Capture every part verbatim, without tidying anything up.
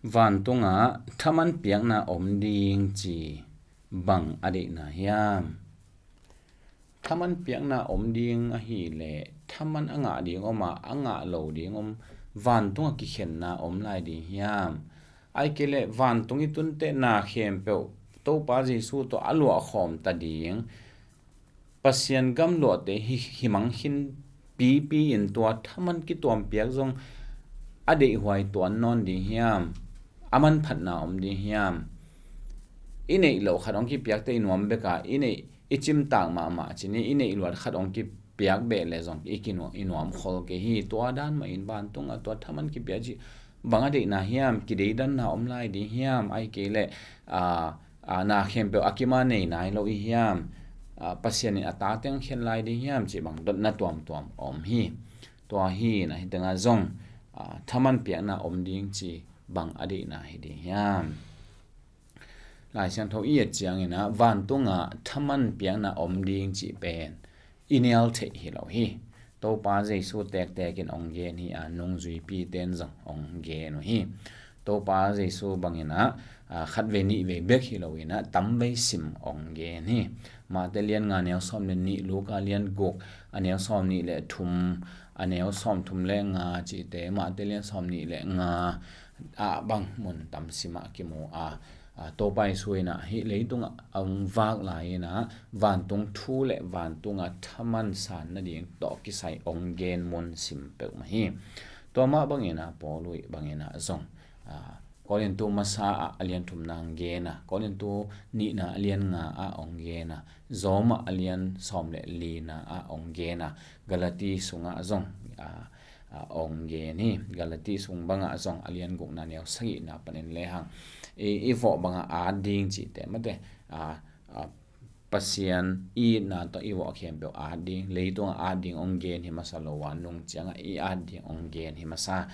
Vantungah thaman piakna om ding ci bang a deihna hiam? Thaman piakna om ding ahih leh thaman a ngah ding om a, a ngah lo ding om, vantungah kikhenna om lai ding hiam? Ahih kei leh vantung i tuntehna khempeuh Topa Jesu tawh a luahkhawm ta ding, Pasian gam luahte hi, hi mang khin pipi in tua thaman kituam piak zong a deihhuai tuan nawn ding hiam? A manphatna om ding hiam? I neih loh khat hong kipiakte i nuam bek a, i neih, i cimtak mahmah ci ni, i neih luat khat hong kipiak beh leh zong i kinuam, i nuam khol kei hi. Tua dan mah in vantungah tua thaman kipia cih bang a deihna hiam? Kideidanna om lai ding hiam? Ahih kei leh, a, a, na khempeuh a kim a nei nai lo i hiam? A, Pasian in a tate hong khen lai ding hiam cih bang dotna tuamtuam om hi. Tua hi in a, hih tengah zong, a, thaman piakna om ding ci bang a deihna hi ding hiam? Lai Siangtho i et ciangin a, vantungah thaman piakna om ding cih pen i nial theih hi lo hi. Topa Jesu tektek in hong gen hi a, nungzuipite in zong hong gen uh hi. Topa Jesu bangin a, a, khat vei nih vei bek hi lo in a, tam vei sim hong gen hi. Mate lian nga neu sawm le nih, Luka lian guk a neu sawm nih le thum, a neu sawm thum le nga cihte, Mate lian sawm nih le nga ah bang mun tam sim ah kimu a, a, Topa Jesu in a hih leitungah a hong vak lai in a, vantung thu le vantungah thaman san nading tawh kisai hong gen mun sim peuhmah hi. Tua mah bangin a, Paul uh bangin a zong, a, Korintu masa ah a lian thumna hong gen a, Korintu nihna a lian nga ah hong gen a, Rom ah a lian sawm le lina ah hong gen a, Galati sungah zong, a, a, hong gen hi. Galati sung bangah zong a lian gukna neu sagihna panin lehang i, i vawh bangah at ding cihte mate, a, a, Pasian i itna tawh i vawh khempeuh at ding, leitungah at ding hong gen hi masa lo a, nung ciangah i at ding hong gen hi masa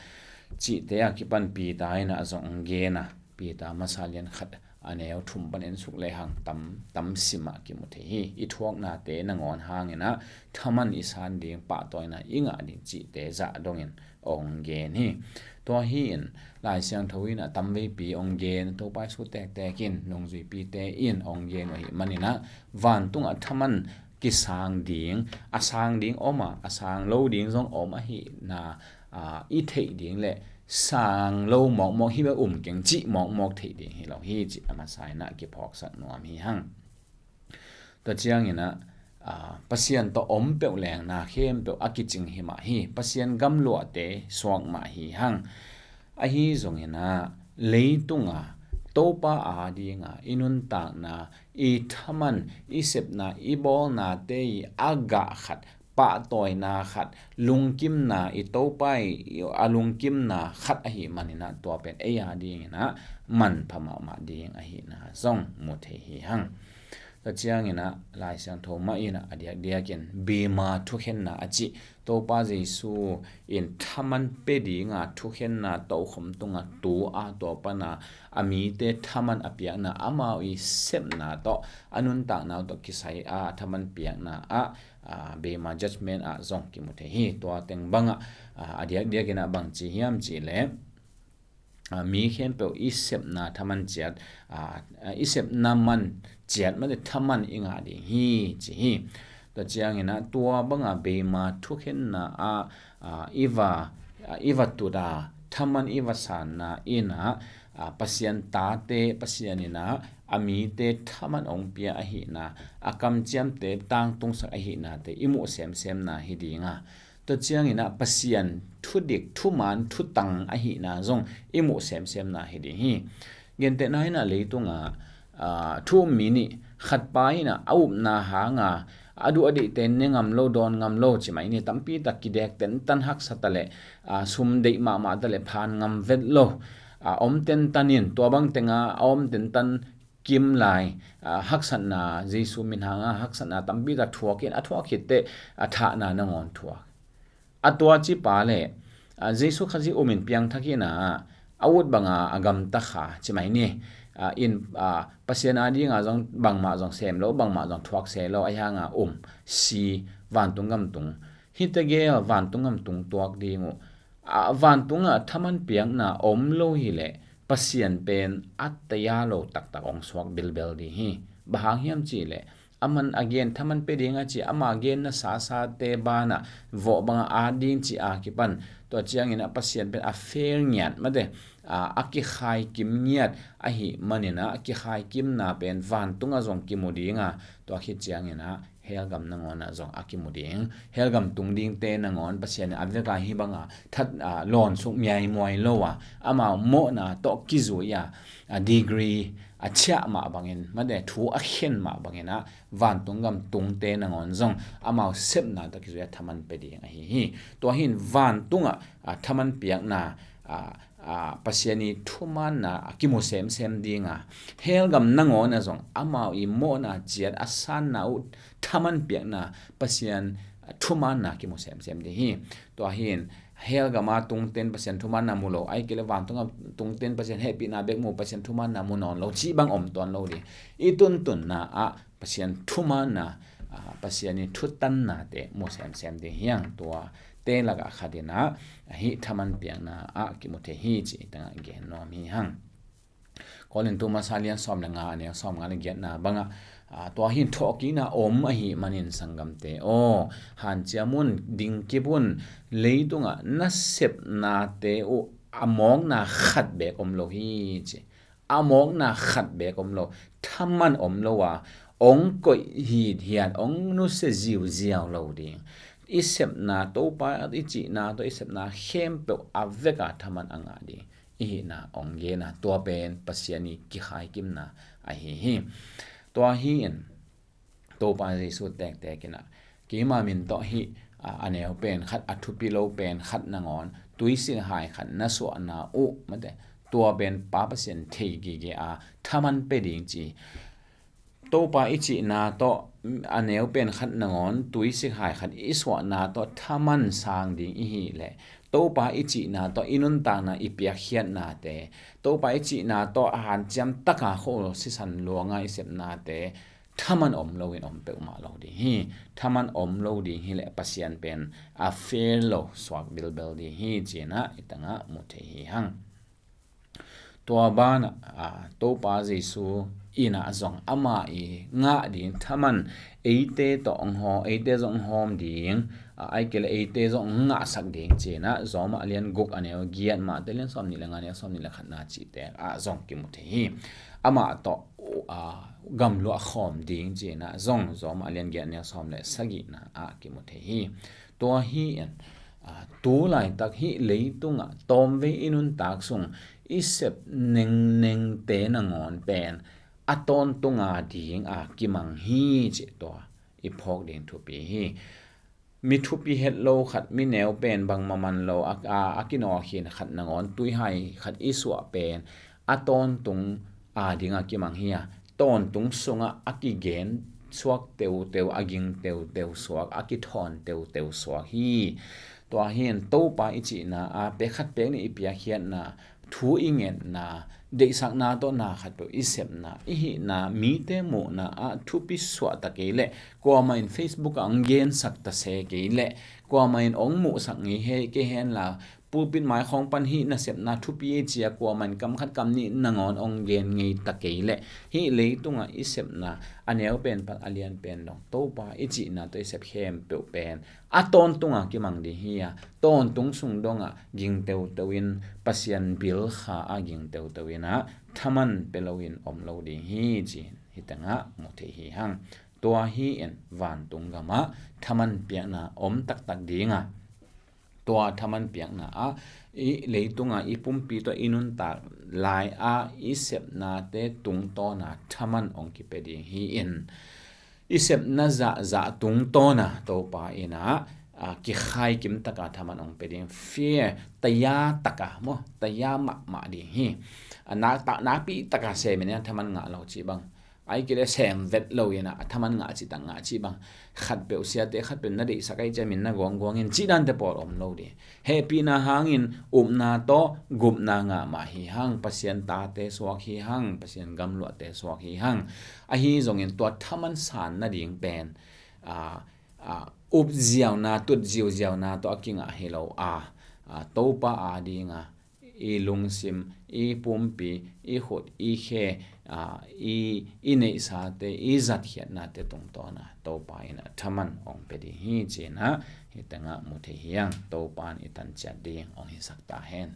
cihte a kipan Peter in a zong hong gen a, Peter masa lian khat a neu thum panin suk lehang tam, tam sim ah kimu thei hi. I thuaknate nangawn hangin a thaman i san ding, pahtawina i ngah ding cihte zah dongin hong gen hi. Tua hi in Lai Siangtho in a tam veipi hong gen, Topa Jesu tektek in, nungzuipite in hong gen uh ahih manin a, vantungah thaman kisang ding, a sang ding om a, a sang lo ding zong om ahihna, a, i theih ding le sang lo mawkmawk hi bek um keng cih mawkmawk theih ding hi lo hi cih a masa in a kiphawksak nuam hi hang. Tua ciangin a, a, Pasian tawh om peuh leng na khempeuh a kicing hi mah hi. Pasian gamluahte suak mah hi hang. Ahi zongin a, leitunga Topa adinga i nuntakna, i thaman, i sepna, i bawlnate i a gah khat, pahtawina khat, lungkimna, i Topa i a lungkimna khat ahih manin a, tua pen ei adingin a manpha mahmah ding ahihna zong mu thei hi hang. Tua ciangin a, Lai Siangtho mah in a, a diakdiakin bema thukhenna a cih, Topa Jesu in thaman pia dinga thukhenna tokhom tunga tu a, tua pana a mite thaman a piakna, amau i sepna tawh, a nuntakna tawh kisai a thaman piakna ah, a, bema judgment ah zong kimu thei hi. Tua teng bangah, a, a diakdiakin a bang ci hiam cih leh, a, mi khempeuh i sepna thaman ciat, a, a, i sepna man ciat mate thaman i ngah ding hi ci hi. Tua ciangin a, tua banga bema thukhenna ah, a, i va, a, i va tut a, thaman i va sanna in a, a, Pasian tate, Pasian in a, a mite thaman hong pia ahihna, a kamciamte tangtungsak ahihnate i muh semsemna hi ding a, tua ciangin a Pasian thudik, thuman, thutang ahihna zong i muh semsemna hi ding hi. Gentehna in a, leitungah, a, thu um mi nih, khatpa in a, a upna hanga a duh a deihte ne ngam lo, dawn ngam lo ci mai ni, tampi tak kidek tentan, haksa ta leh, a, sum deih mahmah ta leh phan ngam vet lo, a, om tentan in, tua bang tenga a om tentan kim lai, a, haksatna, Jesu min hanga haksatna tampi tak thuak in, a thuak khit teh a thahna nangawn thuak. A tua cipa leh, a, Jesu Khazih um in piangthak in a, a ut banga a gamta kha ci mai ni. A, in, a, Pasian adinga zong bangmah zong sem lo, bangmah zong thuak se lo, ahi hanga um, si, vantung gam tung. Hihte gel vantung gam tung tuak ding uh. A, vantungah thaman piakna om lo hi leh, Pasian pen a taya lo taktak hong suak bilbel ding hi. Bang hang hiam cih leh, aman a gen thaman pia ding a ci, ama genna sasate banah vawh bangah at ding ci a kipan, tua ciangin ah Pasian pen a fail ngiat mate, a, a kikhai kim ngiat ahih manin ah, a kikhai kimna pen vantungah zong kimu ding a, tua khit ciangin ah hell gam nangawn ah zong a kimu ding. Hell gam tung dingte nangawn Pasian in a vek a hih banga that, a, lawnsuk miaimuai lo a, amau mawhna tawh kizui a, a degree a ciah mah bangin mate, thu a khen mah bangin ah vantung gam tungte nangawn zong amau sepna tawh kizui a thaman pia ding ahi hi. Tua hi in vantungah, a, thaman piakna, a, a, Pasian i thumanna a kimu semsem ding a, hell gam nangawn ah zong amau i mawhna ciat a sanna uh thaman piakna, Pasian thumanna kimu semsem ding hi. Tua hi in hell gam a tungten Pasian thumanna mu lo, ahih kei leh vantung a tungten Pasian hehpihna bek mu, Pasian thumanna mu nawn lo cih bang om tuan lo ding. I tuntunna ah Pasian thumanna, a, Pasian i thutannate mu semsem ding hi hang. Tuate lakah khat in ah hih thaman piakna ah kimu thei hi cih i tangah gen nuam hi hang. Korintu masa lian sawm le nga, a neu sawmnga le giatna bangah, a, tua hi in thawhkikna om ahih manin sanggamte aw, hanciam un, dingkip un. Leitungah na sepnate uh a mawkna khat bek om lo hi ci. A mawkna khat bek om lo, thaman om lo a, hong koih hithiat, hong nusia ziauziau lo ding. I sepna, Topa i cihna tawh i sepna khempeuh a vek a thaman a ngah ding i hihna hong gen a, tua pen Pasian i kikhaikimna ahi hi. Tua hi in Topa Jesu tektek in ah, keima min tawh hih, a, a neu pen khat, a thupi lo pen khat nangawn tuisik hai khat na suahna uh mate, tua pen Pa Pasian thei gige a, thaman pia ding ci. Topa i cihna tawh, a neu pen khat nangawn tuisik hai khat i suahna tawh thaman sang ding i hih leh, Topa i cihna tawh i nuntakna, i piakkhiatnate, Topa i cihna tawh a hanciam taka khua sisan luanga i sepnate thaman om loin om peuhmah lo ding hi. Thaman om lo ding hi leh Pasian pen a fail lo suak bilbel ding hi ci-in ah i tangah mu thei hi hang. Tua banah, a, Topa Jesu in ah zong amah i ngah ding thaman eite tawh hong hawm, eite zong hong hawm ding, a, ahih kei leh eite zong hong ngahsak ding ci-in ah Rom a lian guk a neu giat, Mate lian sawmnih le nga, neu sawmnih le khatna cihte ah zong kimu thei hi. Amah tawh, a, gamluah khawm ding ci-in ah zong Rom a lian giat, neu sawm le sagihna ah kimu thei hi. Tua hi in, a, tu laitak hih leitungah tawmvei i nuntak sung i sep nengnengte nangawn pen a tawntunga dinga kimang hi cih tua i phawk ding thupi hi. Mi thupi het lo khat, mi neu pen bangmah man lo, a, a, a kinawlkhin khat nangawn tuihai khat i suah pen a tawntung a dinga kimang hi a, tawntung sungah a kigen suak teuteu, a ging teuteu suak, a kithawn teuteu suak hi. Tua hi in Topa i cihna a pek khat pek nih i piakkhiatna, thu i ngetna, deihsakna tawh na khatpeuh i sepna, i hihna, mite muhna ah thupi suah ta kei leh, kuamah in Facebook ah hong gensak ta se kei leh, kuamah in hong muhsak ngei he, kei henla, pulpit maikhawng pan hih na sepna thupi ei ci-a kuamah in kam khat kam nih nangawn hong gen ngei ta kei leh, hih leitungah i sepna a neu pen pan a lian pen dong Topa i cihna tawh i sep khempeuh pen a tawntunga kimang ding hi a, tawntung sung dongah ging teuteu in, Pasian bil kha a ging teuteu in ah thaman pia loin om lo ding hi ci-in hih tengah mu thei hi hang. Tua hi in vantung gamah thaman piakna om taktak ding a, tua thaman piakna ah i leitunga i pumpi tawh i nuntak lai-a i sepnate tungtawna thaman hong kipia ding hi in, i sepna zahzah tungtawna Topa in ah, a, kikhai kim taka thaman hong pia ding. Fair, taya taka maw, taya mahmah ding hi. A, na, ta, nakpi taka sem in ah thaman ngah lo cih bang, ahih kei leh sem vet lo in ah thaman ngah cih tak ngah cih bang, khatpeuh siate khatpeuh na deihsak ahih ciangin na guangguang in cih dante pawl om lo ding. Hehpihna hangin upna tawh gupna ngah mah hi hang, Pasian tate suak hi hang, Pasian gamluahte suak hi hang. Ahi zongin tua thaman san nading pen, a, a, up ziauna, tut ziauziauna tawh a kingah hi lo a, a, Topa a dinga i lungsim, i pumpi, i khut, i khe, aa, i, i neihsate, i zatkhiatnate tungtawna Topa in a thaman hong pia ding hi ci-in ah hih tengah mu thei hi hang. Topa in i tan ciat ding hong hisak ta hen.